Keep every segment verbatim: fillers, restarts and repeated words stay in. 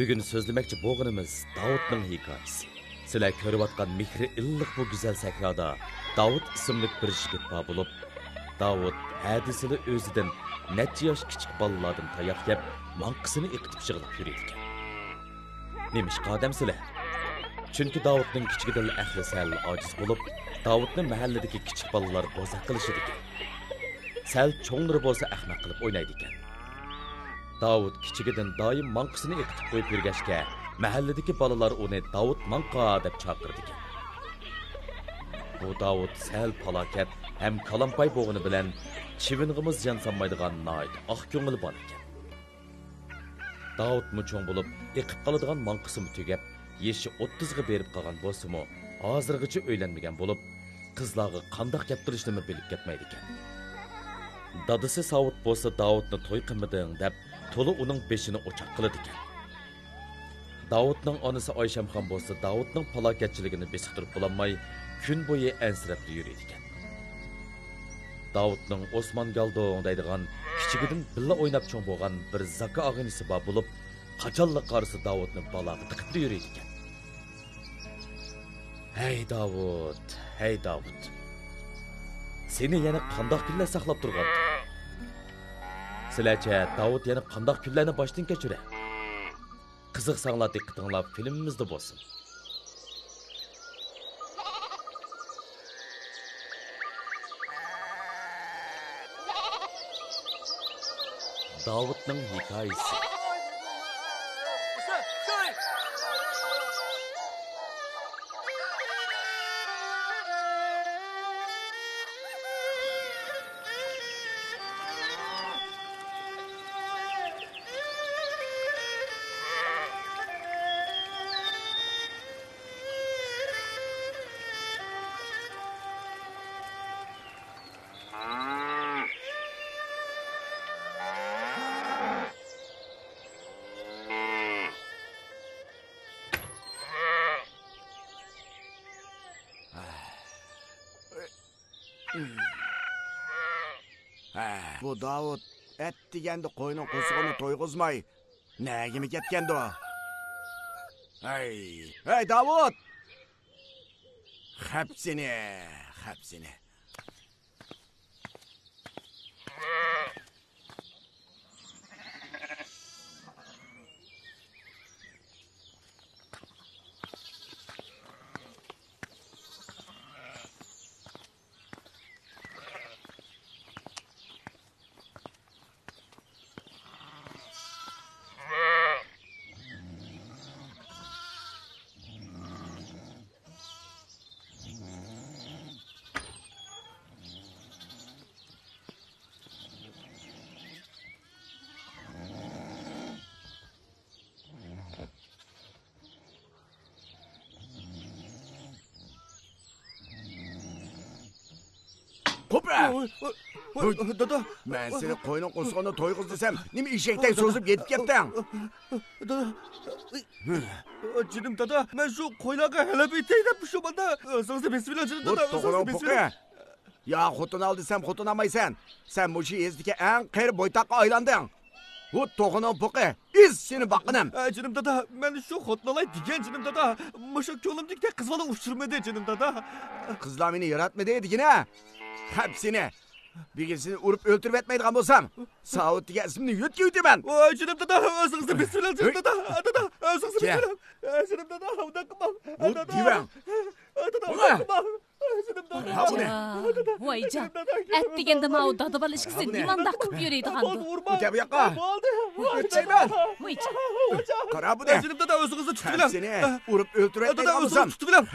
بۈگۈن سۆزلىمەكچى بولغىنىمىز داۋۇتنىڭ ھېكايىسى. سىلەر كۆرۈۋاتقان مېھرى ئىللىق بۇ گۈزەل سەھرادا داۋۇت ئىسىملىك بىر يىگىت بار بولۇپ، داۋۇت ھە دېسىلا ئۆزىدىن نەچچە ياش كىچىك بالىلاردىن تاياق يەپ، ماڭقىسىنى ئېقىتىپ يىغلاپ يۈرىدىكەن. نېمىشقا دەمسىلەر؟ چۈنكى داۋۇتنىڭ كىچىكىدىنلا ئەقلى سەل ئاجىز بولۇپ، داۋۇتنى مەھەللىدىكى كىچىك بالىلار بوزەك قىلىشىدىكەن. سەل چوڭلىرى بولسا ئەخمەق قىلىپ ئوينايدىكەن. داۋۇت كىچىكىدىن دائىم ماڭقىسىنى ئېقىتىپ قويۇپ يۈرگەچكە، مەھەللىدىكى بالىلار ئۇنى داۋۇت ماڭقا دەپ چاقىرىدىكەن. بۇ داۋۇت سەل پالاكەت ھەم كالامپاي بولغىنى بىلەن، چىۋىنغىمۇ زىيان سالمايدىغان ناھايىتى ئاق كۆڭلى بار ئىكەن. داۋۇتمۇ چوڭ بولۇپ، ئېقىپ قالىدىغان ماڭقىسىمۇ تۈگەپ، يېشى ئوتتۇزغا بېرىپ قالغان بولسىمۇ، ھازىرغىچە ئۆيلەنمىگەن بولۇپ، قىزلارغا قانداق گەپ قىلىشنىمۇ بىلىپ كەتمەيدىكەن. دادىسى ساۋۇت بولسا داۋۇتنى توي قىلمىدىڭ دەپ، تولا ئۇنىڭ بېشىنى ئوچاق قىلىدىكەن. داۋۇتنىڭ ئانىسى ئايشەمخان بولسا داۋۇتنىڭ پالاكەتچىلىكىنى بېسىقتۇرۇپ بولالماي، كۈن بويى ئەنسىرەپلا يۈرىدىكەن. داۋۇتنىڭ ئوسمان گالدوڭ دەيدىغان، كىچىكىدىن بىللە ئويناپ چوڭ بولغان بىر زاكا ئاغىنىسى بار بولۇپ، قاچانلا قارىسا داۋۇتنى بالاغا تىقىپلا يۈرىدىكەن. ھەي داۋۇت، ھەي داۋۇت. سېنى يەنە قانداق كۈنلەر ساقلاپ تۇرغاندۇ؟ سىلەرچە داۋۇت يەنە قانداق كۈنلەرنى باشتىن كەچۈرە؟ قىزىقساڭلار دىققىتىڭلار فىلىمىمىزدە بولسۇن. داۋۇتنىڭ ھېكايىسى. ھە، بۇ داۋۇت ئەتىگەندە قوينىڭ قورسىقىنى تويغۇزماي، نەگىمۇ كەتكەندۇ؟ ھەي، ھەي، داۋۇت! خەپ سېنى، خەپ سېنى. قوپە! ۋاي، ۋاي، ۋاي، ھۇي. دادا! مەن سېنى قوينىڭ قورسىقىنى تويغۇز دېسەم، نېمە ئېشەكتەك سوزۇپ يېتىپ كەتتىڭ؟ دادا! جېنىم دادا، مەن شۇ قويلارغا ھەلەپ ئېيتەي دەپ شۇ ماندا ئۆزىڭىزنى بېسىۋېلىڭ، جېنىم دادا، ئۆزىڭىزنى بېسىۋېلىڭ. يا خوتۇن ئال دېسەم خوتۇن ئالمايسەن. سەن مۇشۇ يېزىدىكى ئەڭ قېرى بويتاققا ئايلاندىڭ. ۋۇ توخۇنىڭ پوقى، ئىز سېنى باققىنىم. ئە، جېنىم دادا، مەن شۇ خوتۇن ئالاي دېگەن جېنىم دادا. مۇشۇ كۆڭلۈمدىكىدەك قىز بالا ئۇچرىمىدى جېنىم دادا. قىزلار مېنى ياراتمىدى دېگىنە. خەپ سېنى. بۈگۈن سېنى ئۇرۇپ ئۆلتۈرۈۋەتمەيدىغان بولسام، ساۋۇت دېگەن ئىسىمنى يۆتكىۋېتىمەن. ۋاي جېنىم دادا، ئۆزىڭىزنى بېسىۋېلىڭ جېنىم دادا. دادا، ئۆزىڭىزنى بېسىۋېلىڭ. ئە، جېنىم دادا، ئۇنداق قىلماڭ. ئە، دادا. دېۋەڭ. ئە، دادا، ئۇنداق قىلماڭ. ئە، جېنىم دادا. ۋاي جان، ئە، دادا. ۋاي جان. ئەتىگەندە ماۋۇ دادىبالا ئىككىسى نېمانداق قىلىپ يۈرىدىغاندۇ؟ بولدى، ئۇرما. كەل بۇ ياققا. بولدى. ئۆتچەيمەن. ۋاي جان. قارا بۇنى. جېنىم دادا، ئۆزىڭىزنى تۇتۇۋېلىڭ. سېنى ئۇرۇپ ئۆلتۈرۈۋەتمەيدىغان بولسام. دادا، ئۆزىڭىزنى تۇتۇۋېلىڭ.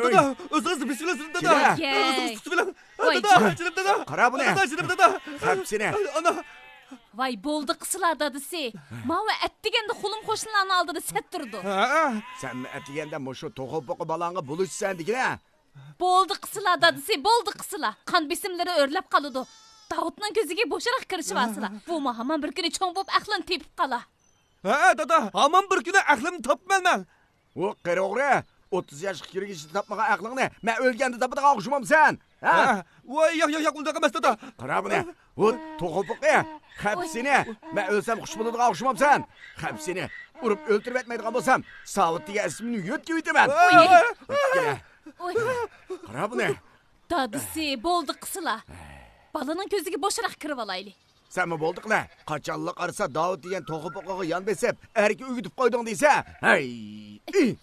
دادا، ئۆزىڭىزنى بېسىۋېلىڭ، جېنىم دادا. ئۆزىڭىزنى تۇتۇۋېلىڭ. ۋاي دادا، جېنىم دادا. قارا بۇنى. دادا، جېنىم دادا. خەپ سېنى. ئانا. ۋاي، بولدى قىسىلا دادىسى. ماۋۇ ئەتىگەندە خۇلۇم قوشنىلارنىڭ ئالدىدا سەت تۇرىدۇ. ھە؟ سەنمۇ ئەتىگەندە مۇشۇ توخۇ پوقى بالاڭغا بۇلىشىسەن دېگىنە. بولدى قىسىلا دادىسى، بولدى قىسىلا. قان بېسىملىرى ئۆرلەپ قالىدۇ. داۋۇتنىڭ كۆزىگە بوشراق كىرىشىۋالسىلا. بۇمۇ ھامان بىر كۈنى چوڭ بولۇپ ئەقلىنى تېپىپ قالا. ھە، دادا، ھامان بىر كۈنى ئەقلىمنى تاپىمەن مەن. ۋۇ قېرى ئوغرى، ئوتتۇز ياشقا كىرگىچە تاپمىغان ئەقلىڭنى مەن ئۆلگەندە تاپىدىغان ئوخشىمامسەن؟ ھە؟ ھە؟ ۋاي، ياق، ياق، ياق، ئۇنداق ئەمەس، دادا. قارا بۇنى. ۋوي، توخۇ پوقى، خەپ سېنى! مەن ئۆلسەم خۇش بولىدىغان ئوخشىمامسەن؟ خەپ سېنى! ئۇرۇپ ئۆلتۈرۈۋەتمەيدىغان بولسام، ساۋۇت دېگەن ئىسمىمنى يۆتكىۋېتىمەن! ۋوي! ۋوي! قارا بۇنى! دادىسى، بولدى قىسىلا. بالىنىڭ كۆزىگە بوشراق كىرىۋالايلى. سەنمۇ بولدى قىلە. قاچانلا قارىسا داۋۇت دېگەن توخۇ پوقىغا يان بېسىپ، ئەركە ئۆگىتىپ قويدۇڭ دېسە. ھەي!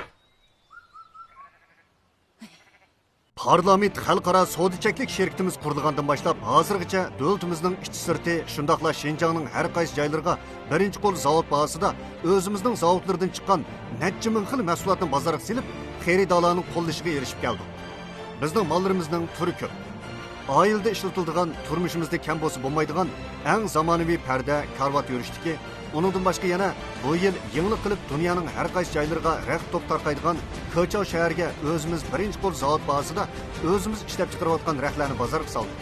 پارلامېنت خەلقئارا سودا چەكلىك شىركىتىمىز قۇرۇلغاندىن باشلاپ، ھازىرغىچە دۆلىتىمىزنىڭ ئىچى سىرتى، شۇنداقلا شىنجاڭنىڭ ھەر قايسى جايلىرىغا بىرىنچى قول زاۋۇت باھاسىدا ئۆزىمىزنىڭ زاۋۇتلىرىدىن چىققان نەچچە مىڭ خىل مەھسۇلاتنى بازارغا سېلىپ، خېرىدارلارنىڭ قوللىشىغا ئېرىشىپ كەلدۇق. بىزنىڭ ماللىرىمىزنىڭ تۈرى كۆپ. ئائىلىدە ئىشلىتىلىدىغان، تۇرمۇشىمىزدا كەم بولسا بولمايدىغان ئەڭ زامانىۋى پەردە، كارىۋات يۆرۈشتىكى، ئۇنىڭدىن باشقا يەنە بۇ يىل يېڭىلىق قىلىپ دۇنيانىڭ ھەر قايسى جايلىرىغا رەخت توپ تارقايدىغان كېچاۋ شەھەرگە ئۆزىمىز بىرىنچى قول زاۋۇت باھاسىدا ئۆزىمىز ئىشلەپچىقىرىۋاتقان رەختلەرنى بازارغا سالدۇق.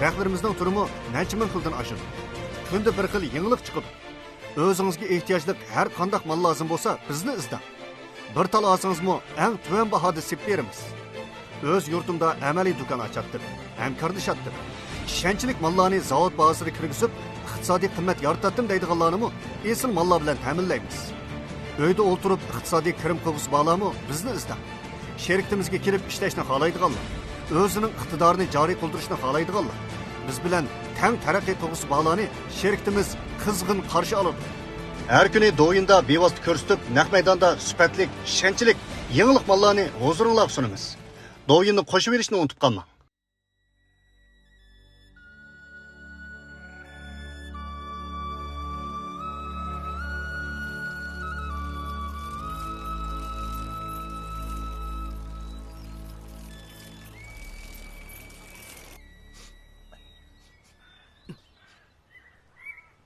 رەختلىرىمىزنىڭ تۈرىمۇ نەچچە مىڭ خىلدىن ئاشىدۇ. كۈندە بىر خىل يېڭىلىق چىقىدۇ. ئۆزىڭىزگە ئېھتىياجلىق ھەر قانداق مال لازىم بولسا، بىزنى ئىزدەڭ. بىر تال ئالسىڭىزمۇ ئەڭ تۆۋەن باھادا سېلىپ بېرىمىز. ئۆز يۇرتۇمدا ئەمەلىي دۇكان ئاچاتتىم، ھەمكارلىشاتتىم. ئىشەنچلىك ماللارنى زاۋۇت باھاسىدا كىرگۈزۈپ، ئىقتىسادىي قىممەت يارىتاتتىم دەيدىغانلارنىمۇ ئېسىل ماللار بىلەن تەمىنلەيمىز. ئۆيدە ئولتۇرۇپ ئىقتىسادىي كىرىم قىلغۇسى بارلارمۇ بىزنى ئىزدەڭ. شىركىتىمىزگە كېلىپ ئىشلەشنى خالايدىغانلار، ئۆزىنىڭ ئىقتىدارىنى جارى قىلدۇرۇشنى خالايدىغانلار، بىز بىلەن تەڭ تەرەققىي قىلغۇسى بارلارنى شىركىتىمىز قىزغىن قارشى ئالىدۇ. ھەر كۈنى دوۋيىندا بىۋاسىتە كۆرسىتىپ، نەق مەيداندا سۈپەتلىك، ئىشەنچلىك، يېڭىلىق ماللارنى ھۇزۇرۇڭلارغا سۇنىمىز. دوۋيىننى قوشۇۋېلىشنى ئۇنتۇپ قالماڭ.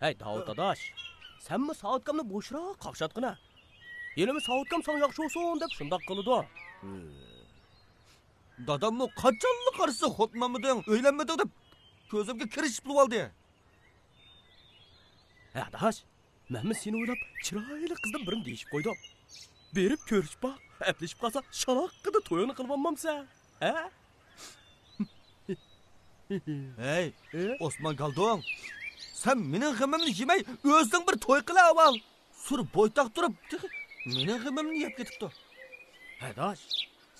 ھەي، داۋۇت ئاداش، سەنمۇ ساۋۇتكامنى بوشراق قاقشاتقىنە. ھېلىمۇ ساۋۇتكام ساڭا ياخشى بولسۇن دەپ شۇنداق قىلىدۇ. داداممۇ قاچانلا قارىسا خوتۇن ئالمىدىڭ، ئۆيلەنمىدىڭ دەپ كۆزۈمگە كىرىشىپ بولۇۋالدى. ھە، ئاداش، مەنمۇ سېنى ئويلاپ چىرايلىق قىزدىن بىرنى دېيىشىپ قويدۇم. بېرىپ كۆرۈشۈپ باق، ئەپلىشىپ قالسا شالاققىدە تويۇڭنى قىلىۋالمامسەن، ھە؟ ھەي، ئى؟ ئوسمان گالدۇڭ، سەن مېنىڭ غېمىمنى يېمەي، ئۆزۈڭ بىر توي قىلە ئاۋۋال. سۇر بويتاق تۇرۇپ، تېخى مېنىڭ غېمىمنى يەپ كېتىپتۇ. ھەداش،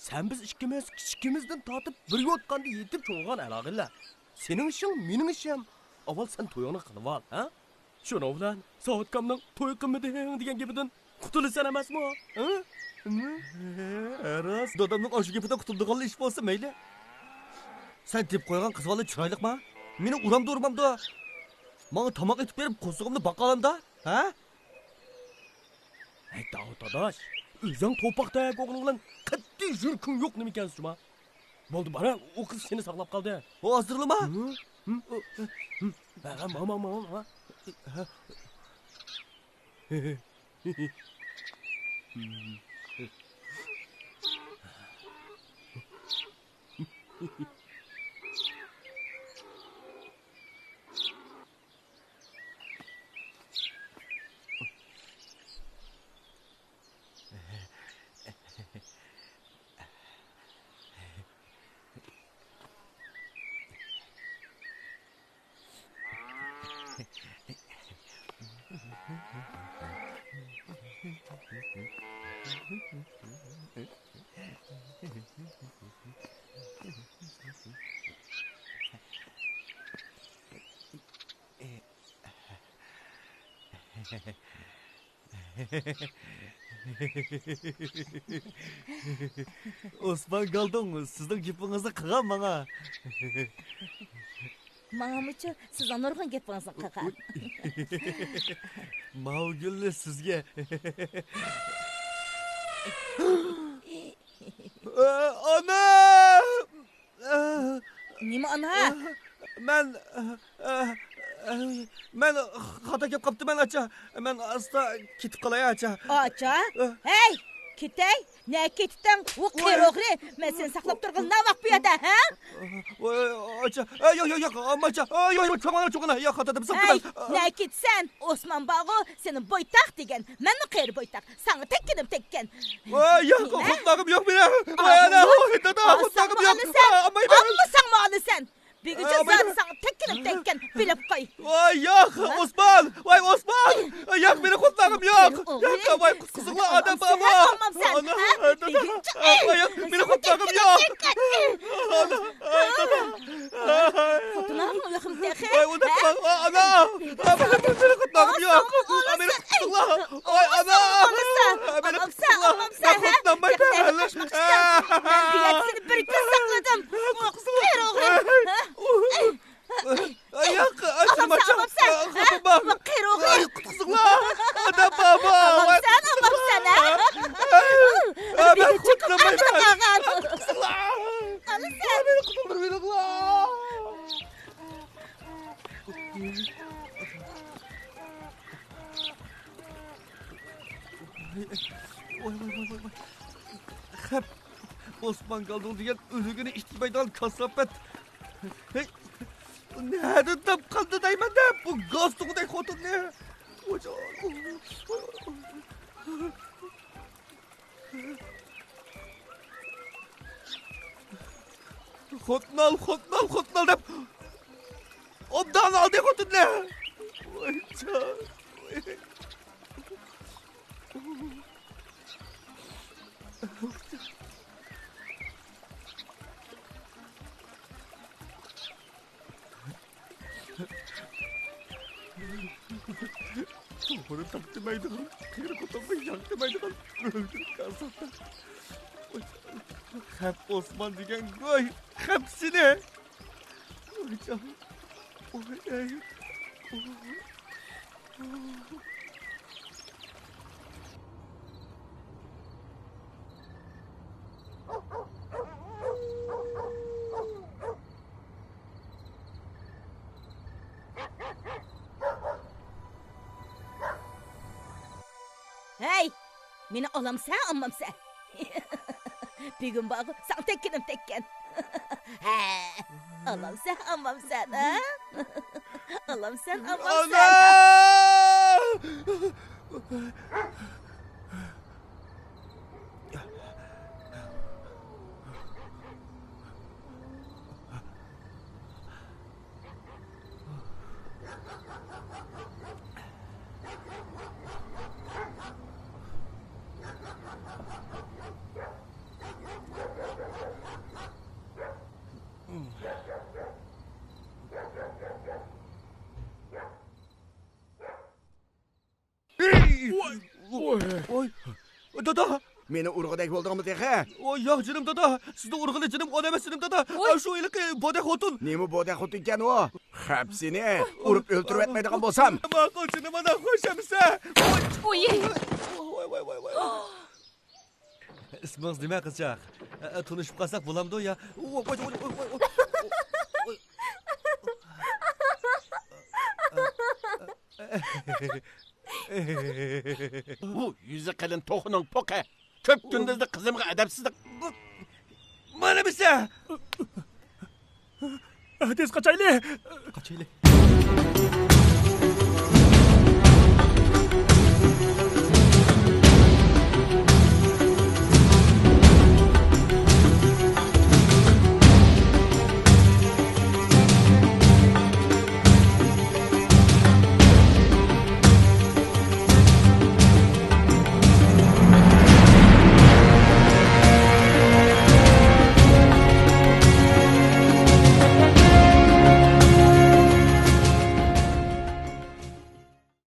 سەن بىز ئىككىمىز كىچىكىمىزدىن تارتىپ بىر يوتقاندا يېتىپ چوڭىغان ئەلاغىلەر. سېنىڭ ئىشىڭ مېنىڭ ئىشىم. ئاۋۋال سەن تويۇڭنى قىلىۋال، ھە؟ شۇنىڭ بىلەن ساۋۇتكامنىڭ توي قىلمىدىڭ دېگەن گېپىدىن قۇتۇلىسەن ئەمەسمۇ؟ ھە؟ ھە، راست. دادامنىڭ ئاشۇ گېپىدىن قۇتۇلىدىغانلا ئىش بولسا مەيلى. سەن تېپىپ قويغان قىز بالا چىرايلىقما؟ مېنى ئۇرامدۇ ئۇرمامدۇ؟ ماڭا تاماق ئېتىپ بېرىپ قورسىقىمنى باقالامدا؟ ھە؟ ھەي، داۋۇت ئاداش، ئۆزۈڭ توپاقتەك ئوغلۇڭ بىلەن قەتئىي يۈرىكىڭ يوق نېمىكەنسە جۇما؟ بولدى، بارە، ئۇ قىز سېنى ساقلاپ قالدى. ھازىرلىما؟ ھە، ھە، ماڭ، ماڭ، ماڭ، ماڭ. ئوسمان گالدۇڭ، سىزنىڭ گېپىڭىزنى قىلغان ماڭا. ماڭىمۇچۇ، سىزنىڭ نۇرغۇن گېپىڭىزنى قىلغان. ماۋۇ گۈلنى سىزگە. ئانا! نېمە ئانا؟ مەن، مەن خاتا كەپ قاپتىمەن، ئاچا. مەن ئاستا كېتىپ قالاي، ئاچا. ئاچا؟ ھەي، كېتەي. نەگە كېتىتتىڭ؟ ۋۇ قېرى ئوغرى، مەن سېنى ساقلاپ تۇرغىلى ناۋاق بۇ يەردە، ھە؟ ۋاي، ئاچا. ئەي، ياق، ياق، ياق، ئاما ئاچا. ئەي، ياق، ياق، چوڭ ئانا، چوڭ ئانا. ياق، خاتا دەپسەن. ھەي، نەگە كېتىسەن؟ ئوسمان بارغۇ، سېنى بويتاق دېگەن. مەنمۇ قېرى بويتاق. ساڭا تەگكىنىم تەگكەن. ۋاي، ياق، نېمە؟ خوتۇنۇم يوق مېنىڭ. ۋاي، ئانا، ۋاي، دادا، خوتۇنۇم يوق. ئالىسەن؟ ئاممىساڭمۇ ئالىسەن؟ بۈگۈنچە زادى ساڭا تەگكىنىم تەگكەن، بىلىپ قوي. ۋاي ياق، ھە؟ ئوسمان! ۋاي ئوسمان! ياق، مېنى قۇتلىغۇم ياق! ئوغلۇم. ياق، ۋاي قۇتقۇزۇڭلار، ئادەم بارمۇ؟ ئالمامسەن، ئانا، ھە؟ دادا. بۈگۈنچە ۋاي ياق، مېنى قۇتلىغۇم ياق! ئانا، ئاي، دادا. خوتۇنۇڭ يوقمۇ تېخى؟ ۋاي ئۇنداق قىلماڭ، ئانا! مېنى قۇتلىغۇم ياق! مېنى قۇتقۇزۇڭلار! ۋاي ئانا! مېنى قۇتقۇزۇڭلار! مەن خوتۇنۇم مايدا ھەلى! مەن بىر يەتتىسىنى بىر كۈن ساقلىدىم. قېرى ئوغلۇم. ھە؟ ياق، ئاچىرماچاڭ. ئالامسەن، ئالامسەن. خاپا بولما. قېرى ئوغلۇم. قۇتقۇزۇڭلار. ئانا، بابا. ئالامسەن، ئالامسەن، ھە؟ مەن قۇتۇلمايمەن. قۇتقۇزۇڭلار. ئالامسەن. مېنى قۇتۇلدۇرۇۋېلىڭلار. ۋاي، ۋاي، ۋاي، ۋاي، ۋاي. خەپ. ئوسمان گالدۇڭ دېگەن ئۆلۈگىنى ئىت يېمەيدىغان كاساپەت. ھەي، نەدىن تاپقاندا دەيمەن-دە بۇ گاستۇقدەك خوتۇننى. خوتۇن ئال، خوتۇن ئال، خوتۇن ئال دەپ ئوبدان ئالدى خوتۇننى. ۋاي جان. توغرا تاپتىمايدىغان، قېرى خوتۇنغا ياق دېمەيدىغان ئۆلتۈرۈك ئازابتا. خەپ ئوسمان دېگەن گۇي، خەپ سېنى. ۋاي جان. ۋاي ئەي. ھەي! مېنى ئالامسەن، ئالمامسەن؟ بۈگۈن بارغۇ، ساڭا تەگكىنىم تەگكەن. ھە، ئالامسەن، ئالمامسەن، ھە؟ ئالامسەن، ئالمامسەن، ئانا! ھە؟ ۋاي، ۋاي. ۋاي. دادا! مېنى ئۇرغۇدەك بولدۇڭمۇ تېخى؟ ۋاي، ياق جېنىم دادا. سىزنى ئۇرغىلى جېنىم ئون ئەمەس جېنىم دادا. ۋاي. ئاشۇ ھېلىقى بودەك خوتۇن. نېمە بودەك خوتۇنكەن ئۇ؟ خەپ سېنى، ئۇرۇپ ئۆلتۈرۈۋەتمەيدىغان بولسام. ماقۇل جېنىم ئانا، خوش ئەمىسە. ۋاي. ۋاي، ۋاي، ۋاي، ۋاي. ئىسمىڭىز نېمە، قىزچاق؟ ئە، تونۇشۇپ قالساق بولامدۇ يا؟ ۋاي، ۋاي، ۋاي. بۇ يۈزى قېلىن توخۇنىڭ پوقى. كۆپ كۈندۈزدە قىزىمغا ئەدەپسىزلىك. مانا بىسە! تېز قاچايلى! قاچايلى.